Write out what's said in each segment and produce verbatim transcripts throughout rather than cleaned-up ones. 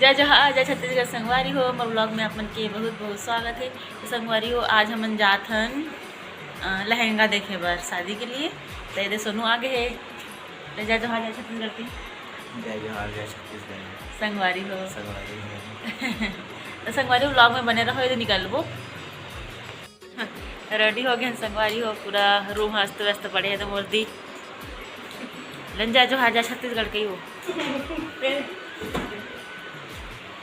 जय जोहार, जय छत्तीसगढ़ संगवारी हो, मोर vlog में आप मन के बहुत बहुत स्वागत है। तो संगवारी हो, आज हमन जात हन, अ, लहंगा देखे बर शादी के लिए। तो ये दे सोनू आ गए है। तो जय जोहार, जय छत्तीसगढ़ की। जय जोहार, जय छत्तीसगढ़। संगवारी हो। संगवारी हो। तो संगवारी vlog में बने रहो, ये दे निकलबो। Ready हो गए संगवारी हो, पूरा room अस्त व्यस्त पड़े है। तो मोर दी लन जय जोहार, जय छत्तीसगढ़ के ही हो।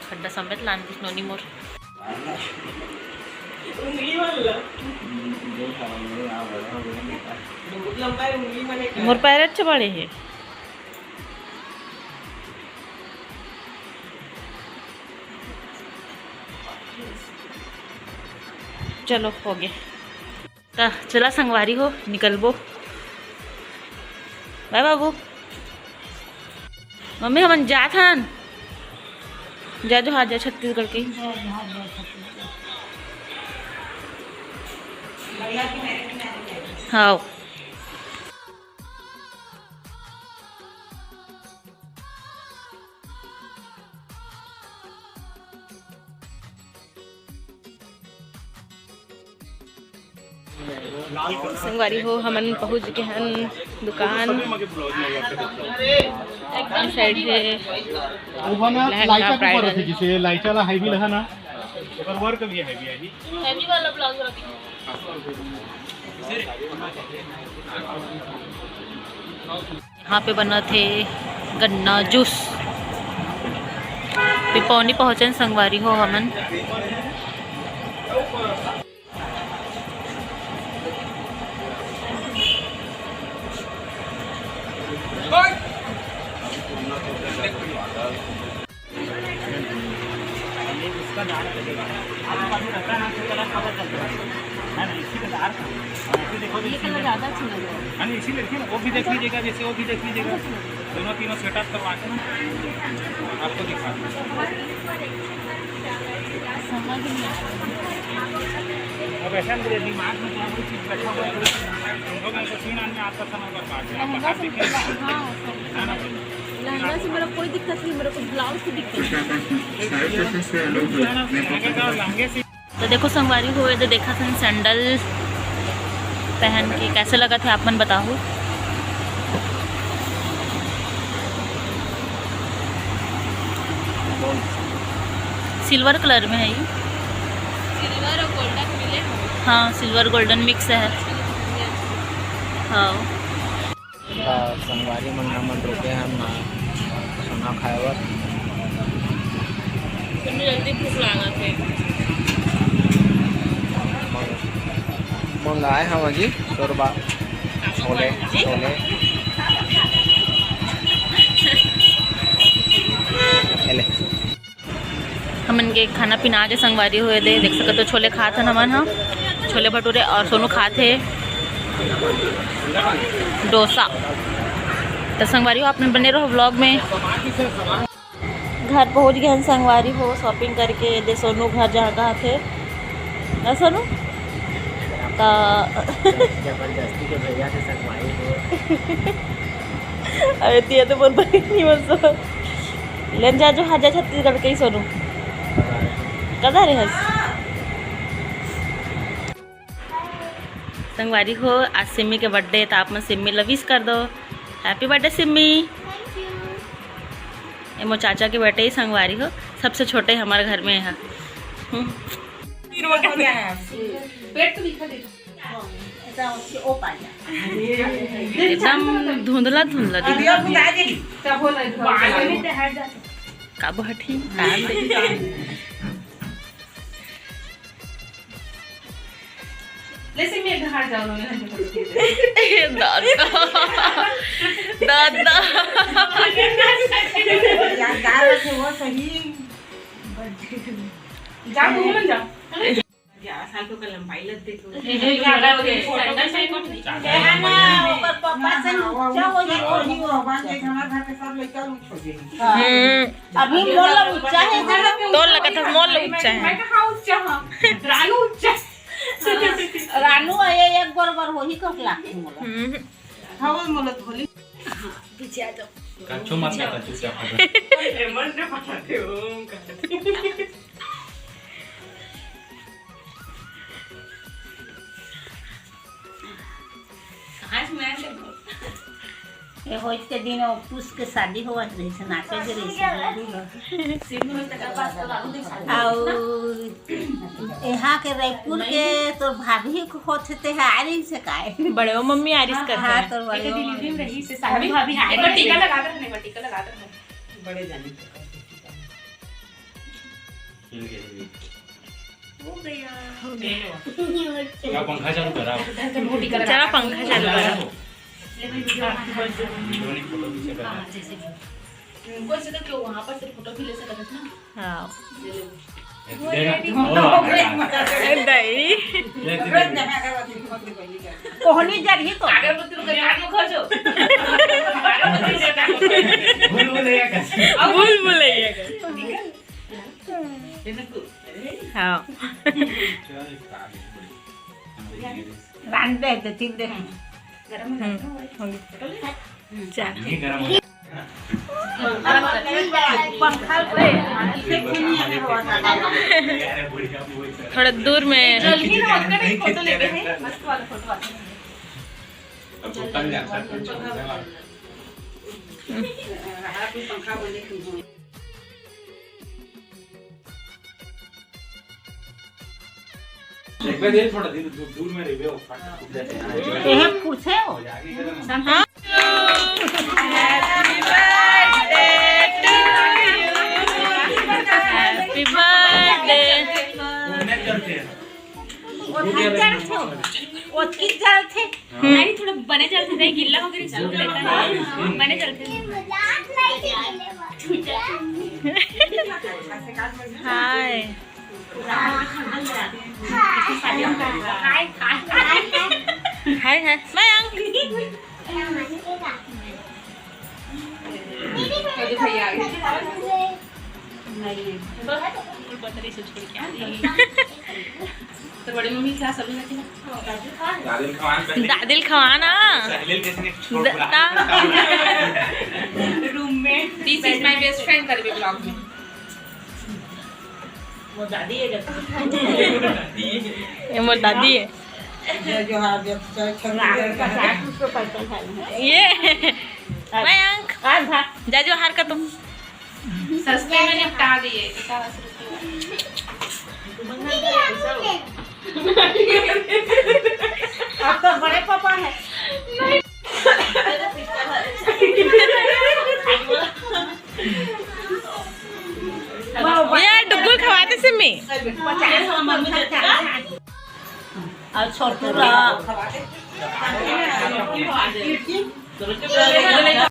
खड्डा समेत लान दिस नोनी मोर। उंगली वाला। बहुत लंबा है उंगली वाले का। मोर पैर अच्छे बड़े हैं। चलो, हो गए। त चला संगवारी हो, निकलबो। बाय बाबू। मम्मी, हमन जात हन। जय जोहार, जय छत्तीसगढ़ की। हाँ। संगवारी हो, हमन पहुंच गए हन दुकान। दुकान side है वो ना लहंगा लाइचा के ऊपर bridal। रहथे, जैसे लाइचा ला heavy लहा ना, ओकर work भी heavy है। Heavy वाला blouse रहथे। यहाँ पे बनत हे गन्ना juice। पिपौनी पहुँचन संगवारी हो हमन। उसका डार्क लगेगा। आपको अभी रहता है ना, तो कलर पता चलता है। है ना, इसी का डार्क है। ऐसे देखो तो ये इसी कलर में ज़्यादा अच्छा लग रहा है। है ना, इसी में देखिए ना, वो भी देख लीजिएगा, जैसे वो भी देख लीजिएगा। दोनों तीनों सेटअप करवा के आपको दिखा दूँ। समझ नहीं आ रहा। अब ऐसा मेरे दिमाग में क्या कोई चीज़ बैठा हुआ है, हम लोग ऐसे तीन आदमी आपका समय बर्बाद है। आप लहंगा बाहर से देखें। हाँ, समझ है ना? लहंगा से मेरा कोई दिक्कत नहीं, मेरे को ब्लाउज से दिक्कत है। तो देखो संगवारी हो, ये दे देखा था सैंडल पहन के, कैसे लगा था आप मन बताओ। सिल्वर कलर में है ये। सिल्वर और गोल्डन मिले हैं। हाँ, सिल्वर गोल्डन मिक्स है। हाँ। त संगवारी मन हमन रुके हन ना खाना खाए बर। तुमने जल्दी भूख लागत है। मंग-, मंगाए हवं जी शोरबा, छोले, छोले। एले। हमन के खाना पीना आगे संगवारी हो, ये दे देख सकत हो, छोले खात हन हमन ह, छोले भटूरे, और सोनू खात हे डोसा। तो संगवारी हो, आप मन बने रहो vlog में। घर पहुंच गए हन संगवारी हो, shopping करके। ये दे सोनू घर जहाँ कहा थे ना सोनू, त जबरदस्ती के भैया से संगवारी हो। अरे तिया तो मोर बहिनी मन सो। लेन जा जो हाजा छत्तीसगढ़ के ही सोनू। कदा रे हस? संगवारी हो, आज सिम्मी के birthday, त आप मन सिम्मी ला wish कर दो। Happy birthday Simmi. Thank you। ए मोर चाचा के बेटे ही संगवारी हो, सबसे छोटे हमारे घर में है। हम्म। पेट तो दिखा दे। एकदम धुंधला धुंधला दिख रहा है। का बहठी? जैसे मैं घर जाऊँ ना, दादा, दादा। यादगार रखे वो सही। जा, तू मन जा। ग्यारह साल तो का लंबाई लग देखो। ये जो ग्यारह हो गए, सैंडल से कुछ नहीं। है ना, ओकर पापा से ऊंचा हो गया, कोई वो। भगवान के हमारे घर के सब लड़का ऊंच हो गए। हम्म। अभी मोर ला ऊंचा है, तोर लगत है, मोर ला ऊंचा है। मैं कहाँ ऊंचा हाँ? रानू ऊंचा। रानू ये एक बरोबर वही कहला मोला। हम्म। हाँ, वो मोला धोली। पीछे आ जाओ। कच्चो मत कर, चुपचाप हट। मन से पटाते हो। होइच के दिन वो पुस के शादी होवत रहिस, नाचे के रहिस, गुरु ह। अउ यहाँ के रायपुर के तोर भाभी के होत हे, ते ह आ रहिस हे काय? बड़े वो मम्मी आ रहिस हाँ, करथे। हाँ, तोर बड़े वो मम्मी। रहिस हे, साहब भाभी हाँ, एक बार टीका लगा दे, एक बार टीका लगा दे। बड़े जाने के। हो गया। क्या पंखा चालू करा? चला पंखा चालू करा। इलेक्ट्रॉनिक फोटो खींचे करा। हाँ, जैसे कि। उनको ऐसे तो क्यों वहाँ पर से फोटो भी ले सकते थे ना? हाँ। दे। दही। ले, दे, दे। कोहनी जरही तो। अगरबत्ती रुक जा, आगे खो जो। भूल भुलैया का। भूल भुलैया का। हाँ। रांध दे, दे, तीन दे। हम्म, हो गया। चल। थोड़ा दूर में। एक बार ये थोड़ा दूर, दूर, दूर में रहिबे, वो फट, फूट जाते हैं। ये है पुरछे हो। हो जाएगी, चलो ना। हाँ। Happy birthday to you। Happy birthday। वो नहीं करते हैं। वो थक जाते हो। वो थक जाते। नहीं, थोड़ा बने चलते थे, गिल्ला होकर ही चल लेता है। बने चलते थे। हाय। हाय, हाय। हाय, हाय। मयंक। तो बड़ी मम्मी क्या सब लोग दादिल खवाना। Roommate. This is my best friend करबे vlog में। वो दादी है जब। ये मोर दादी है। जय जोहार, जय छठ। ये। मयंक। जय जोहार का तुम। सस्ते में निपटा दिए, पचास रुपये। आप तो बड़े पापा हैं। यार, डुगुल खवाते सिमी। और छोटू ला।